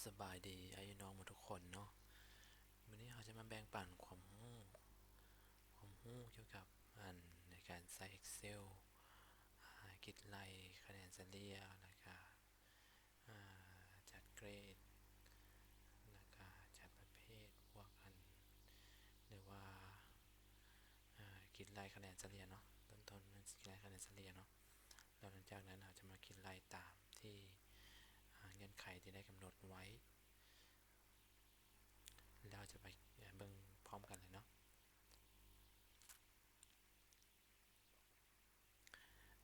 ສະບາຍດີອ້າຍນ້ອງໝົດທຸກຄົນເນາະ. ມື້ນີ້ເຮົາຈະມາແບ່ງປັນຄວາມຮູ້ ຄວາມຮູ້ກ່ຽວກັບ ອັນ ໃນການໃຊ້ Excel ອາ ຄິດໄລ່ຄະແນນສະເລ່ຍ ແລ້ວກະ ອາ ຈັດເກຣດ ແລ້ວກະຈັດປະເພດພວກ ອັນ ຫຼືວ່າ ອາ ຄິດໄລ່ຄະແນນສະເລ່ຍເນາະ. ເລີ່ມຕົ້ນແມ່ນຄິດໄລ່ຄະແນນສະເລ່ຍເນາະ. ແລ້ວຫຼັງຈາກນັ້ນເຮົາຈະມາຄິດໄລ່ຕາມທີ່ ອາ ເງື່ອນໄຂທີ່ໄດ້ກຳນົດໄວ້ ແລ້ວເຮົາຈະໄປເບິ່ງພ້ອມກັນເລີຍເນາະ.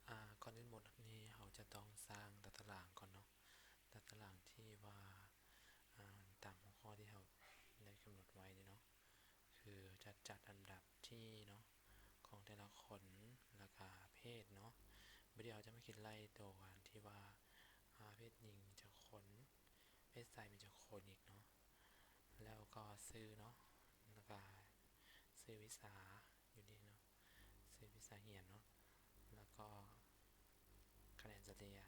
ອາ ກ່ອນອື່ນໝົດນີ້ເຮົາຈະຕ້ອງສ້າງຕາຕະລາງກ່ອນເນາະ, ຕາຕະລາງທີ່ວ່າ ອາ ຕາມຫົວຂໍ້ທີ່ເຮົາໄດ້ກຳນົດໄວ້ນີ້ເນາະ. ຄືຈະຈັດລຳດັບທີ່ເນາະ ຂອງແຕ່ລະຄົນ ແລ້ວກະເພດເນາະ. ບາດນີ້ເຮົາຈະມາຄິດໄລ່ໂຕອັນທີ່ວ່າ ອາ ເພດຍິງມີຈັກຄົນ ເພດຊາຍມີຈັກຄົນອີກເນາະ. ແລ້ວກໍຊື່ເນາະ ແລ້ວກະຊື່ວິຊາຢູ່ນີ້ເນາະ ຊື່ວິຊາຮຽນເນາະ ແລ້ວກໍຄະແນນສະເລ່ຍ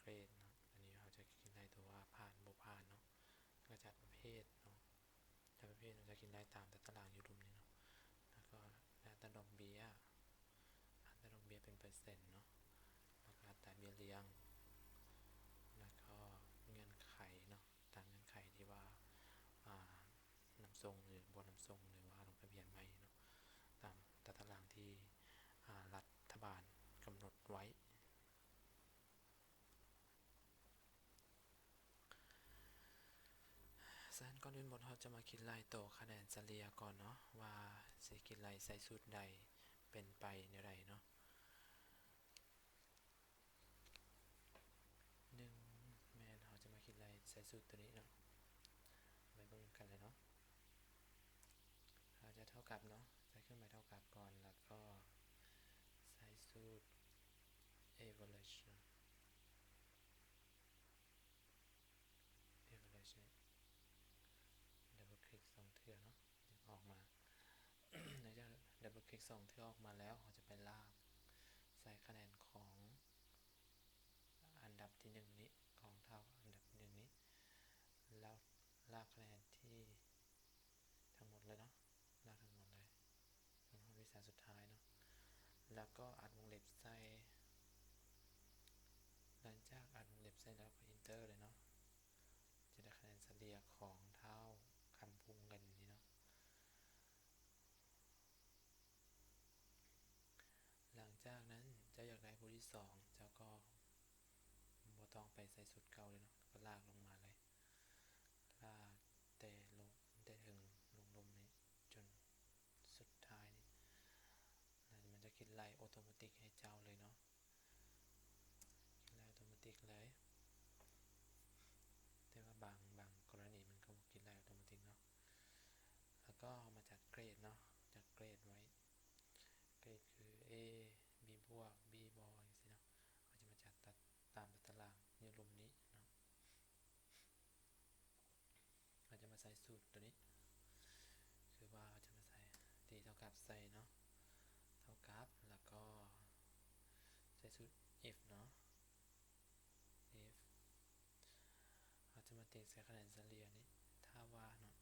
ເກຣດເນາະ. ອັນນີ້ເຮົາຈະຄິດໄລ່ໂຕວ່າຜ່ານ ບໍ່ຜ່ານເນາະ ແລ້ວກະຈັດປະເພດເນາະ. ແຕ່ປະເພດເຮົາຈະຄິດໄລ່ຕາມຕາຕະລາງຢູ່ລຸ່ມນີ້ເນາະ. ແລ້ວກໍອັດຕາດອກເບ້ຍ ອັດຕາດອກເບ້ຍເປັນເປີເຊັນເນາະ ແລ້ວກໍອັດຕາເບ້ຍລ້ຽງ ແລ້ວກໍເງື່ອນໄຂເນາະ ຕາມເງື່ອນໄຂທີ່ວ່າ ອາ ນຳສົ່ງ ຫຼື ບໍ່ນຳສົ່ງ ຫຼືວ່າລົງທະບຽນໃໝ່ເນາະ ຕາມຕາຕະລາງທີ່ ອາ ລັດຖະບານກຳນົດໄວ້. ສະນັ້ນ ກ່ອນອື່ນໝົດ ເຮົາຈະມາຄິດໄລ່ໂຕຄະແນນສະເລ່ຍກ່ອນເນາະ ວ່າຊິຄິດໄລ່ໃຊ້ສູດໃດ ເປັນໄປແນວໃດເນາະ. ໜຶ່ງ ແມ່ນເຮົາຈະມາຄິດໄລ່ໃຊ້ສູດໂຕນີ້ເນາະ ໄປເບິ່ງນຳກັນເລີຍເນາະ. ເຮົາຈະເທົ່າກັບເນາະ ໃຊ້ເຄື່ອງໝາຍເທົ່າກັບກ່ອນ ແລ້ວກໍໃຊ້ສູດ average ເນາະ. average ນີ້ double click ສອງເທື່ອເນາະ ຈຶ່ງອອກມາ. ຫຼັງຈາກ double click ສອງເທື່ອອອກມາແລ້ວ ເຮົາຈະໄປລາກໃສ່ຄະແນນຂອງອັນດັບທີໜຶ່ງນີ້ ຂອງເທົ່າອັນດັບທີໜຶ່ງນີ້ ແລ້ວລາກຄະແນນທີ່ ທັງໝົດເລີຍເນາະ ລາກທັງໝົດເລີຍ ຈົນຮອດວິຊາສຸດທ້າຍເນາະ ແລ້ວກໍອັດວົງເລັບໃສ່. ຫຼັງຈາກອັດວົງເລັບໃສ່ແລ້ວກໍ enter ເລີຍເນາະ ຈະໄດ້ຄະແນນສະເລ່ຍຂອງທ້າວຄຳພູເງິນນີ້ເນາະ. ຫຼັງຈາກນັ້ນເຈົ້າຢາກໄດ້ຜູ້ທີສອງ ເຈົ້າກໍບໍ່ຕ້ອງໄປໃສ່ສູດເກົ່າເລີຍເນາະ ກໍລາກລົງມາເລີຍ. ລາກແຕ່ລົງ ແຕ່ເທິງລົງລຸ່ມນີ້ຈົນສຸດທ້າຍນີ້ ແລ້ວມັນຈະຄິດໄລ່ໂອໂຕມາຕິກໃຫ້ເຈົ້າເລີຍເນາະ ຄິດໄລ່ໂອໂຕມາຕິກເລີຍ. ແຕ່ວ່າບາງ ບາງກໍລະນີມັນກໍບໍ່ຄິດໄລ່ໂອໂຕມາຕິກເນາະ. ແລ້ວກໍເຮົາມາຈັດເກຣດເນາະ ຈັດເກຣດໄວ້ ເກຣດຄື A B ບວກ B ບໍ່ ຈັ່ງຊີ້ເນາະ. ເຮົາຈະມາຈັດຕາ ຕາມຕາຕະລາງຢູ່ລຸ່ມນີ້ເນາະ. ເຮົາຈະມາໃສ່ສູດໂຕນີ້ ຄືວ່າເຮົາຈະມາໃສ່ ຕີເທົ່າກັບໃສ່ເນາະ ເທົ່າກັບ ແລ້ວກໍໃສ່ສູດ if ເນາະ if ເຮົາຈະມາຕິກໃສ່ຄະແນນສະເລ່ຍນີ້ ຖ້າວ່າເນາະ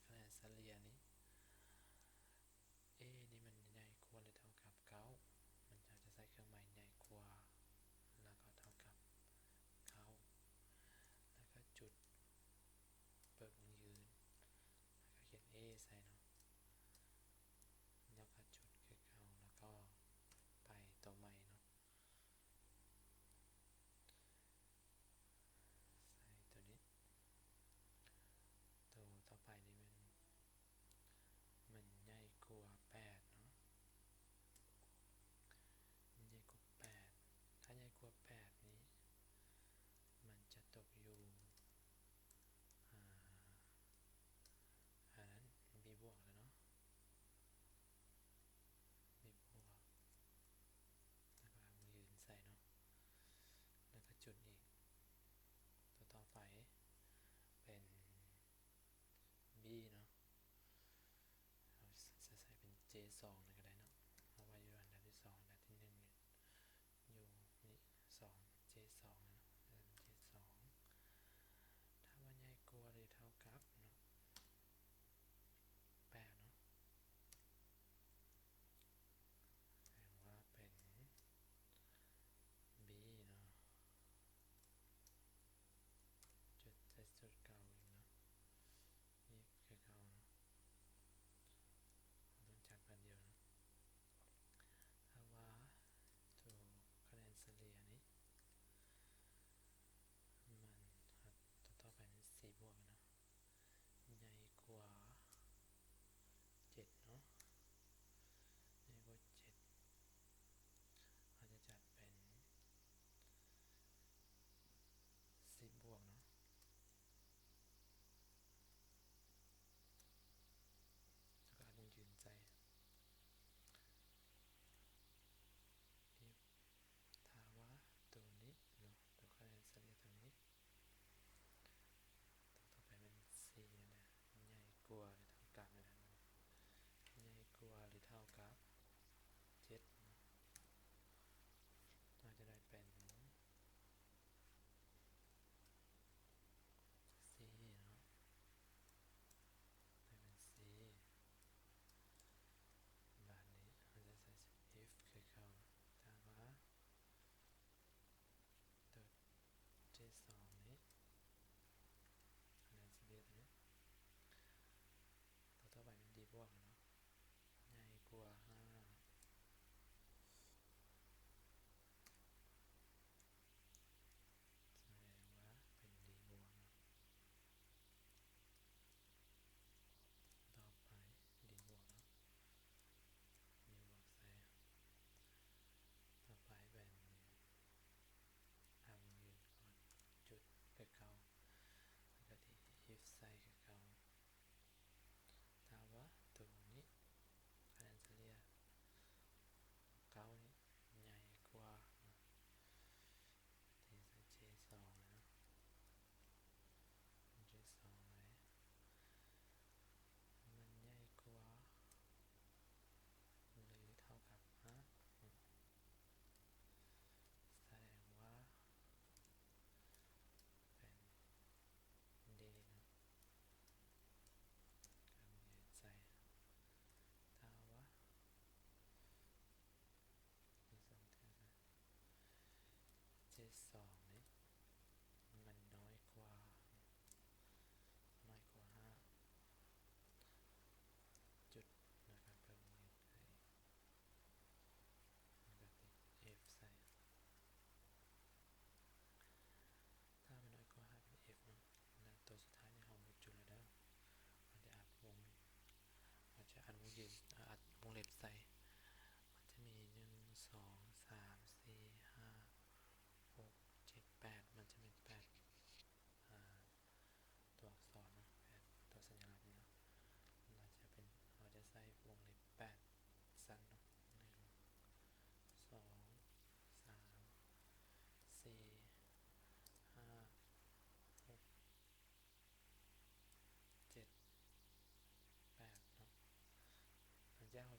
ຄະແນນສະເລ່ຍນີ້ A ນີ້ມັນໃຫຍ່ກວ່າ ຫຼື ເທົ່າກັບເກົ້າ ມັນຈະ ຈະໃສ່ເຄື່ອງໝາຍໃຫຍ່ກວ່າ ແລ້ວກໍເທົ່າກັບເກົ້າ ແລ້ວກໍຈຸດ ເປີດວົງຢືນ ແລ້ວກໍຂຽນ A ໃສ່ເນາະ ແລ້ວກໍຈຸດຄືເກົ່າ ແລ້ວກໍໄປຕົວໃໝ່ເນາະ ໃສ່ຕົວນີ້ ຕົວຕໍ່ໄປນີ້ແມ່ນ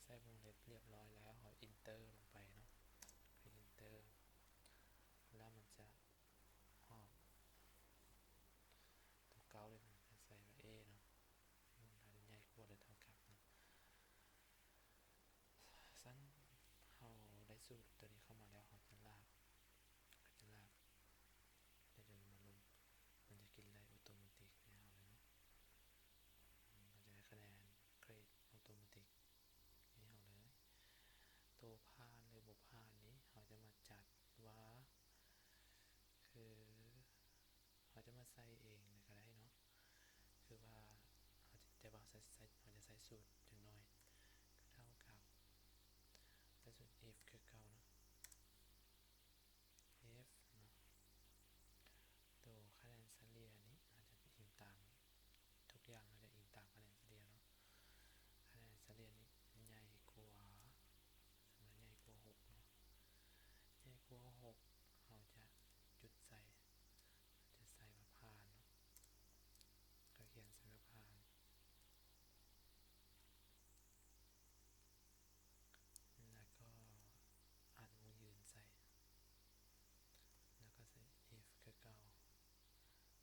ໃສ່ວົງເລັບລຽບຮ້ອຍແລ້ວ ເຮົາ Enter ລົງໄປເນາະ Enter ແລ້ວມັນຈະອອກຕົວເກົ່າເລີຍ ຈະໃສ່ວ່າ A ເນາະ ມັນອາດຈະໃຫຍ່ກວ່າ ຫຼືເທົ່າກັບເນາະ. ຊັ້ນເຮົາໄດ້ສູດຕົວນີ້ເຂົ້າມາແລ້ວ ເຮົາຈະລາກ ເຮົາຈະລາກ ແລ້ວຈະມາລົງ ມັນຈະຄິດໄລ່ Automatic ໃຫ້ເຮົາເລີຍເນາະ ເຮົາຈະໄດ້ຄະແນນ Grade Automatic ໃຫ້ເຮົາເລີຍ. ໂຕຜ່ານ ຫຼື ບໍ່ຜ່ານນີ້ ເຮົາຈະມາຈັດວ່າ ຄື ເຮົາຈະມາໃສ່ເອງເລີຍກໍໄດ້ເນາະ ຄືວ່າເຮົາຈະ ແຕ່ວ່າເຮົາຈະໃສ່ ເຮົາຈະໃສ່ສູດຈັກໜ້ອຍ ກໍເທົ່າກັບ ໃສ່ສູດ if ຄືເກົ່າເນາະ if ເນາະ ໂຕຄະແນນສະເລ່ຍນີ້ ເຮົາຈະອີງຕາມ ທຸກຢ່າງເຮົາຈະອີງຕາມຄະແນນສະເລ່ຍເນາະ ຄະແນນສະເລ່ຍນີ້ໃຫຍ່ກວ່າ ສົມມຸດໃຫຍ່ກວ່າຫົກເນາະ ໃຫຍ່ກວ່າຫົກ ເຮົາຈະຈຸດໃສ່ ເຮົາຈະໃສ່ວ່າຜ່ານເນາະ ກໍຂຽນໃສ່ວ່າຜ່ານ ແລ້ວກໍອັດວົງຢືນໃສ່ ແລ້ວກໍໃສ່ if ຄືເກົ່າ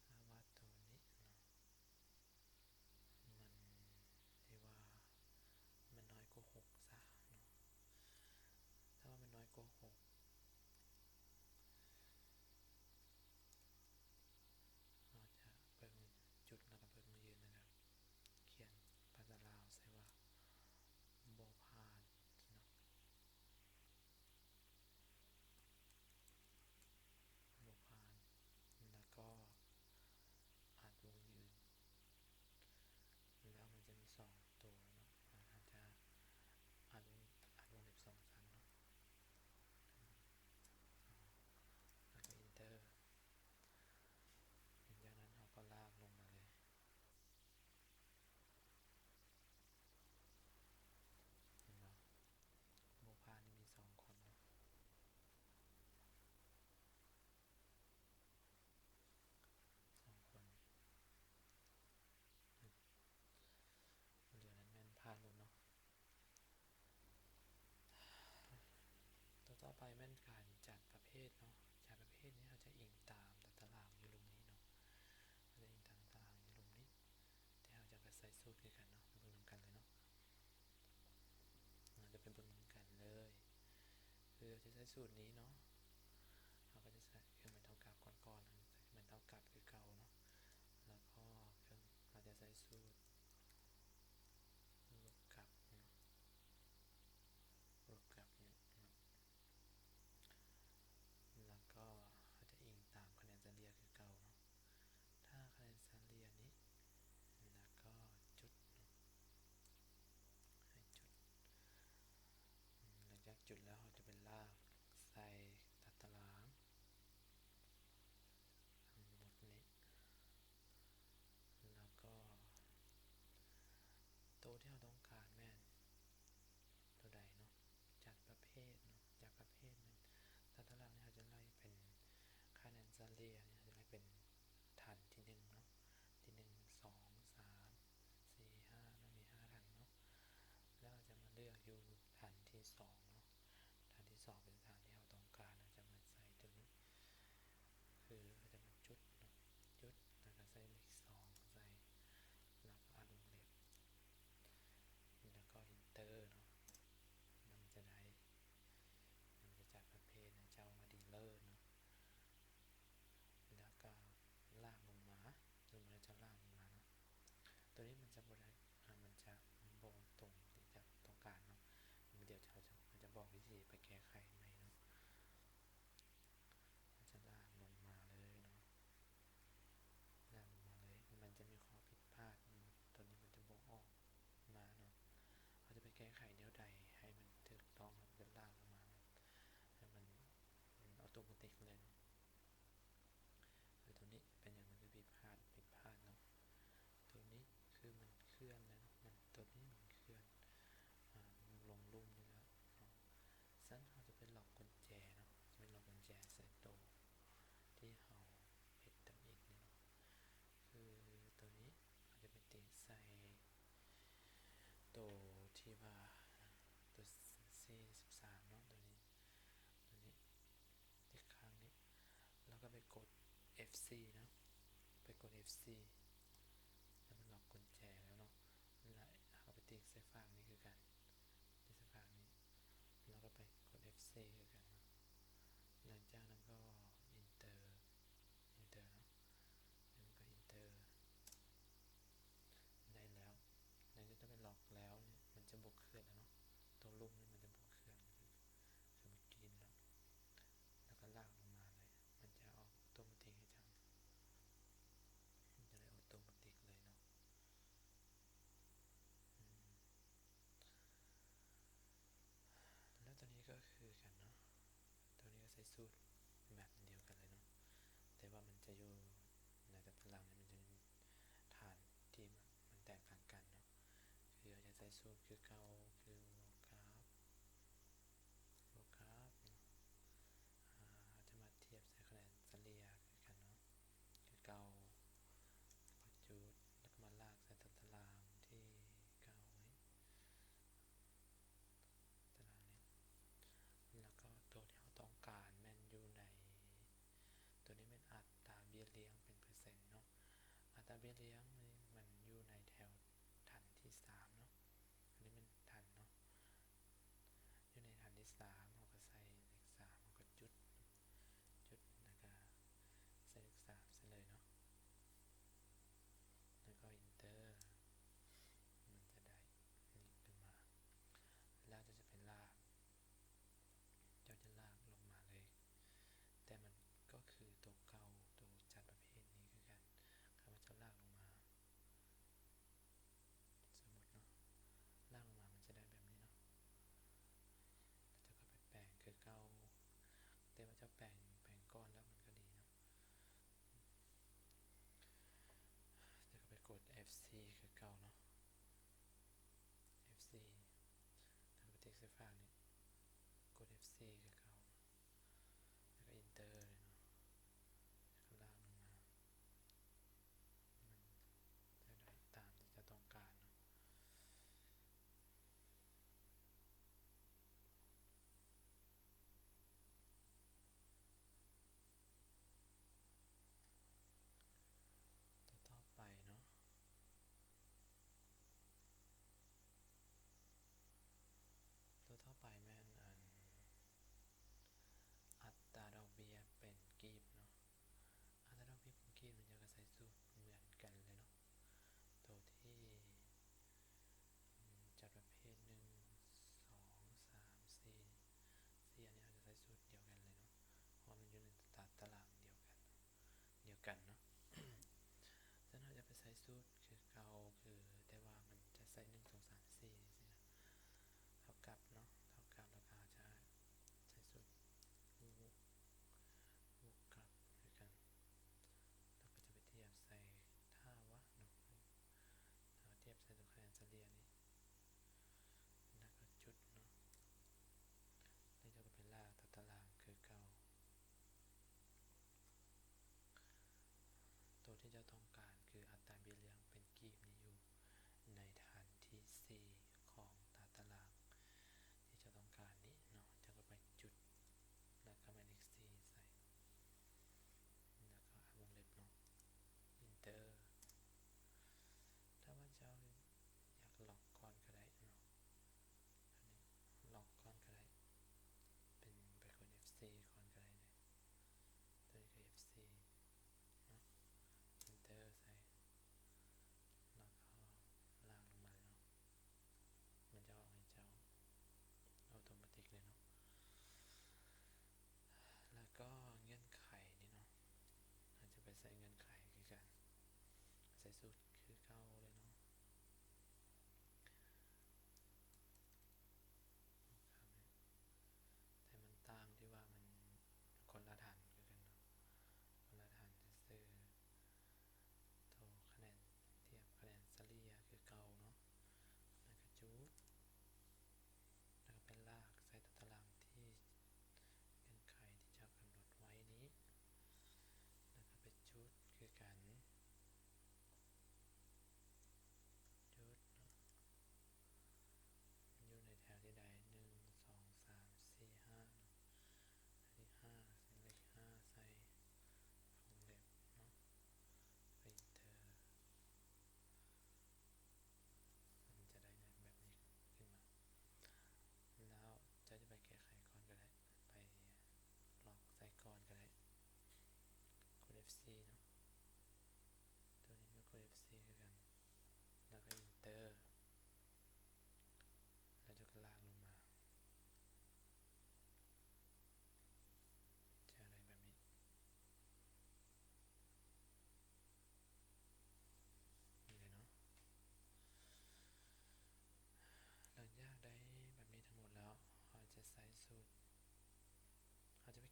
ຖ້າວ່າໂຕນີ້ເນາະ ມັນທີ່ວ່າມັນນ້ອຍກວ່າຫົກຊະເນາະ ຖ້າວ່າມັນນ້ອຍກວ່າຫົກ ເຮົາຈະເບິ່ງຈຸດ ແລ້ວກໍເບິ່ງວຽນ ແລ້ວກໍຂຽນພາສາລາວໃສ່ວ່າບໍ່ຜ່ານເນາະ ບໍ່ຜ່ານ ແລ້ວກໍອັດວົງຢືນ ແລ້ວມັນຈະມີສອງໂຕເນາະ ເຮົາຈະອັດວົງ ອັດວົງເລັບສອງຊັ້ນເນາະ ແລ້ວກໍ Enter ຫຼັງຈາກນັ້ນເຮົາກໍລາກລົງມາເລີຍ ເຫັນບໍ່? ບໍ່ຜ່ານນີ້ມີສອງຄົນເນາະ ສອງຄົນ ເຫຼືອນັ້ນແມ່ນຜ່ານໝົດເນາະ. ຕົວຕໍ່ໄປແມ່ນການຈັດປະເພດເນາະ ຈັດປະເພດນີ້ເຮົາຈະອີງຕາມຕາຕະລາງຢູ່ລຸ່ມນີ້ເນາະ ເຮົາຈະອີງຕາມຕາຕະລາງຢູ່ລຸ່ມນີ້ ແຕ່ເຮົາຈະໄປໃສ່ສູດຄືກັນເນາະ ໄປເບິ່ງນຳກັນເລີຍເນາະ ເຮົາຈະໄປເບິ່ງນຳກັນເລີຍ ຄືເຮົາຈະໃສ່ສູດນີ້ເນາະ ເຮົາກໍຈະໃສ່ເຄື່ອງໝາຍເທົ່າກັບກ່ອນໆ ໃສ່ເຄື່ອງໝາຍເທົ່າກັບຄືເກົ່າເນາະ ແລ້ວກໍເຄື່ອງ ເຮົາຈະໃສ່ສູດ ລົບກັບເນາະ ລົບກັບນີ້ເນາະ ແລ້ວກໍເຮົາຈະອີງຕາມຄະແນນສະເລ່ຍຄືເກົ່າເນາະ ຖ້າຄະແນນສະເລ່ຍນີ້ ແລ້ວກໍຈຸດເນາະ ໃຫ້ຈຸດ ຫຼັງຈາກຈຸດແລ້ວເຮົາຈະໄປລາກໃສ່ ສີ່ເນາະ ໄປກົດເອັຟສີ່ ແລ້ວມັນລັອກກຸນແຈແລ້ວເນາະ ແລ້ວເຮົາໄປຕິກໃສ່ຟາກນີ້ຄືກັນ ຕິກໃສ່ຟາກນີ້ ແລ້ວກໍໄປກົດເອັຟສີ່ຄືກັນເນາະ ຫຼັງຈາກນັ້ນກໍ Enter Enter ເນາະ ແລ້ວມັນກໍ Enter ໄດ້ແລ້ວ ຫຼັງຈາກໄປລັອກແລ້ວນີ້ ມັນຈະບໍ່ເຄື່ອນແລ້ວເນາະ ຕົວລຸ່ມນີ້ມັນຈະບໍ່ເຄື່ອນ ຄືເມື່ອກີ້ນີ້ເນາະ ແລ້ວກໍລາກລົງມາເລີຍ ມັນຈະອອກໂອໂຕມາຕິກໃຫ້ເຈົ້າ ມັນຈະໄດ້ໂອໂຕມາຕິກເລີຍເນາະ ອືມ ແລ້ວຕົວນີ້ກໍຄືກັນເນາະ ຕົວນີ້ກໍໃສ່ສູດແບບດຽວກັນເລີຍເນາະ ແຕ່ວ່າມັນຈະຢູ່ໃນຕາຕະລາງນີ້ ມັນຈະມີຖານທີ່ມັນແຕກຕ່າງກັນເນາະ ຄືເຮົາຈະໃສ່ສູດຄືເກົ່າ ຄືບວກກັບ ບວກກັບ ອາ ເຮົາຈະມາທຽບໃສ່ຄະແນນສະເລ່ຍຄືກັນເນາະ ຄືເກົ່າ ແລ້ວກໍຈຸດ ແລ້ວກໍມາລາກໃສ່ຕາຕະລາງທີ່ເກົ່ານີ້ ຕາຕະລາງນີ້ ແລ້ວກໍຕົວທີ່ເຮົາຕ້ອງການແມ່ນຢູ່ໃນ ຕົວນີ້ແມ່ນອັດຕາເບ້ຍລ້ຽງເປັນເປີເຊັນເນາະ ອັດຕາເບ້ຍລ້ຽງນີ້ມັນຢູ່ໃນແຖວຖັນທີສາມເນາະ ອັນນີ້ແມ່ນຖັນເນາະ ຢູ່ໃນຖັນທີສາມ ເຮົາກໍໃສ່ເລກສາມ ເຮົາກໍຈຸດ ຈຸດ ແລ້ວກໍໃສ່ເລກສາມໃສ່ເລີຍເນາະ ແລ້ວກໍ Enter ມັນຈະໄດ້ນີ້ຂຶ້ນມາ ແລ້ວເຈົ້າຈະໄປລາກ ເຈົ້າຈະລາກລົງມາເລີຍ ແຕ່ມັນກໍຄືຕົວເກົ່າ ຕົວຈັດປະເພດນີ້ຄືກັນ ຄັນວ່າເຈົ້າລາກລົງມາ ສົມມຸດເນາະ ລາກລົງມາມັນຈະໄດ້ແບບນີ້ເນາະ ແລ້ວເຈົ້າກໍໄປແປງຄືເກົ່າ ແຕ່ວ່າເຈົ້າແປງ ແປງກ່ອນແລ້ວມັນກໍດີເນາະ ແລ້ວກໍໄປກົດເອັຟສີ່ຄືເກົ່າເນາະ ເອັຟສີ່ ແລ້ວກໍໄປຕິກໃສ່ຟາກນີ້ ກົດເອັຟສີ່ຄືເກົ່າ ແລ້ວກໍ Enter ເລີຍເນາະ ແລ້ວກໍລາກລົງມາ ມັນຈະໄດ້ຕາມທີ່ເຈົ້າຕ້ອງການເນາະ. ຕົວຕໍ່ໄປເນາະ ຕົວຕໍ່ໄປແມ່ນອັນ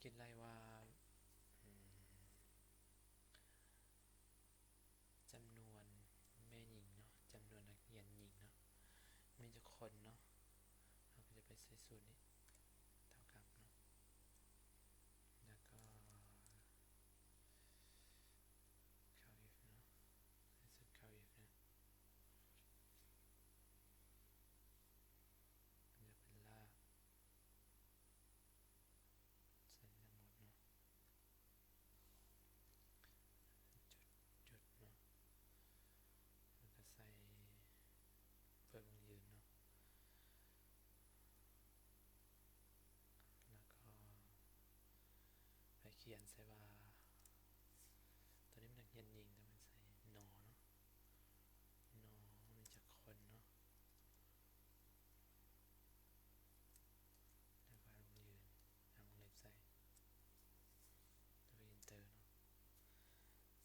ຄິດໄລ່ວ່າ ອືມ ຈຳນວນແມ່ຍິງເນາະ ຈຳນວນນັກຮຽນຍິງເນາະ ມີຈັກຄົນເນາະ ເຮົາກໍຈະໄປໃສ່ສູດນີ້ ເທົ່າກັບເນາະ ແລ້ວກໍ count if ເນາະ ໃສ່ສູດ count if ເນາະ ມັນຈະເປັນລາກ ໃສ່ທັງໝົດເນາະ ຈຸດ ຈຸດເນາະ ແລ້ວກໍໃສ່ເພີ່ມຢັ້ງຢືນເນາະ ແລ້ວກໍໄປຂຽນໃສ່ວ່າ ຕົວນີ້ມັນນັກຮຽນຍິງ ແລ້ວມັນໃສ່ ນ ເນາະ ນ ມີຈັກຄົນເນາະ ແລ້ວກໍວົງຢືນ ຫາວົງເລັບໃສ່ ແລ້ວກໍ enter ເນາະ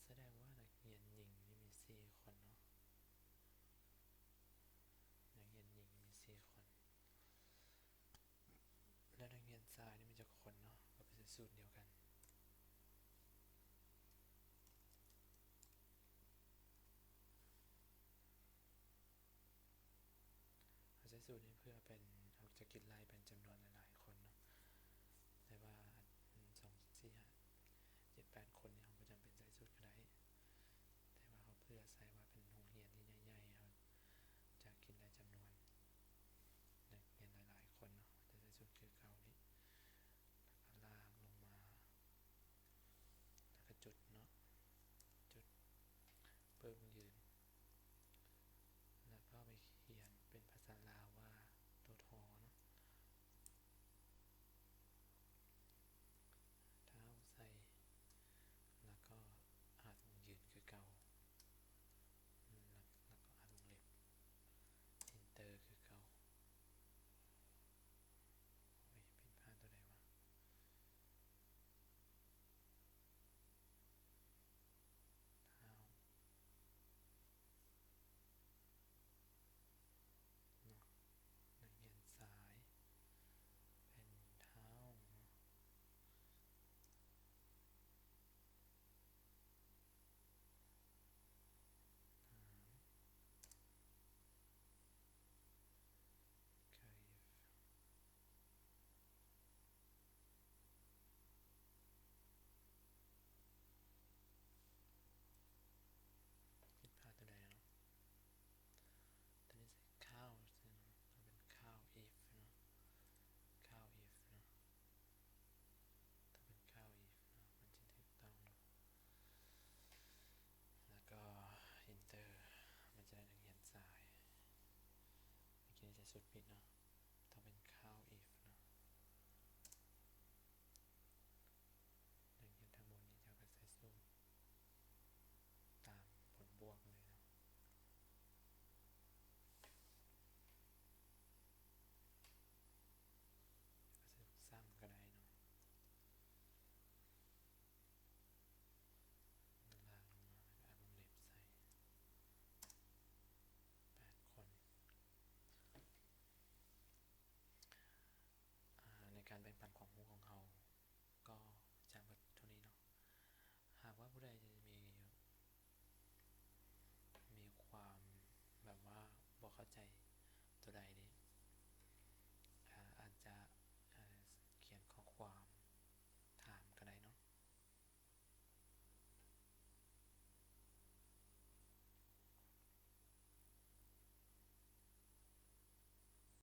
ສະແດງວ່ານັກຮຽນຍິງນີ້ມີສີ່ຄົນເນາະ ນັກຮຽນຍິງມີສີ່ຄົນ ແລ້ວນັກຮຽນຊາຍນີ້ມີຈັກຄົນເນາະ ກໍໄປໃສ່ສູດດຽວກັນ ເຮົາໃຊ້ສູດນີ້ເພື່ອເປັນ ເຮົາຈະຄິດໄລ່ເປັນຈຳນວນຫຼາຍໆຄົນເນາະ ແຕ່ວ່າ ອືມ ສອງ ສາມ ສີ່ ຫ້າ ເຈັດ ແປດ ຄົນນີ້ ເຮົາບໍ່ຈຳເປັນໃຊ້ສູດກໍໄດ້ ແຕ່ວ່າເຮົາເພື່ອໃຊ້ວ່າເປັນໂຮງຮຽນທີ່ໃຫຍ່ໆ ເຮົາຈະຄິດໄລ່ຈຳນວນນັກຮຽນຫຼາຍໆຄົນເນາະ ຈະໃຊ້ສູດຄືເກົ່ານີ້ ແລ້ວກໍລາກລົງມາ ແລ້ວກໍຈຸດເນາະ ຈຸດ ເພີ່ມຢືນ ແລ້ວກໍໄປຂຽນເປັນພາສາລາວວ່າ ຕົວ ທ ເນາະ ທ້າວໃສ່ ແລ້ວກໍອັດວົງຢືນຄືເກົ່າ ແລ້ວ ແລ້ວກໍອັດວົງເລັບ enter ຄືເກົ່າ. ໂອ້ຍ ຜິດພາດຕົວໃດວະ? ທ້າວ ເນາະ ນັກຮຽນຊາຍເປັນທ້າວເນາະ ຜິດພາດຕົວໃດເນາະ? ຕົວນີ້ໃສ່ count ເນາະ ຕ້ອງເປັນ count if ເນາະ count if ເນາະ ຕ້ອງເປັນ count if ເນາະ ມັນຈຶ່ງຖືກຕ້ອງເນາະ ແລ້ວກໍ enter ມັນຈະໄດ້ນັກຮຽນຊາຍ ເມື່ອກີ້ໃສ່ສູດຜິດເນາະ ຕ້ອງເປັນ count if ເນາະ ນັກຮຽນທັງໝົດນີ້ເຈົ້າກໍໃສ່ສູດຕາມຜົນບວກເລີຍເນາະ ໃສ່ສູດຊ້ຳກໍໄດ້ເນາະ ລາກລົງມາ ແລ້ວກໍອັດວົງເລັບໃສ່ ແປດຄົນ ອາ ໃນການແບ່ງປັນຄວາມຮູ້ຂອງເຮົາ ກໍຈະໝົດເທົ່ານີ້ເນາະ ຫາກວ່າຜູ້ໃດມີ ມີຄວາມແບບວ່າບໍ່ເຂົ້າໃຈຕົວໃດເດ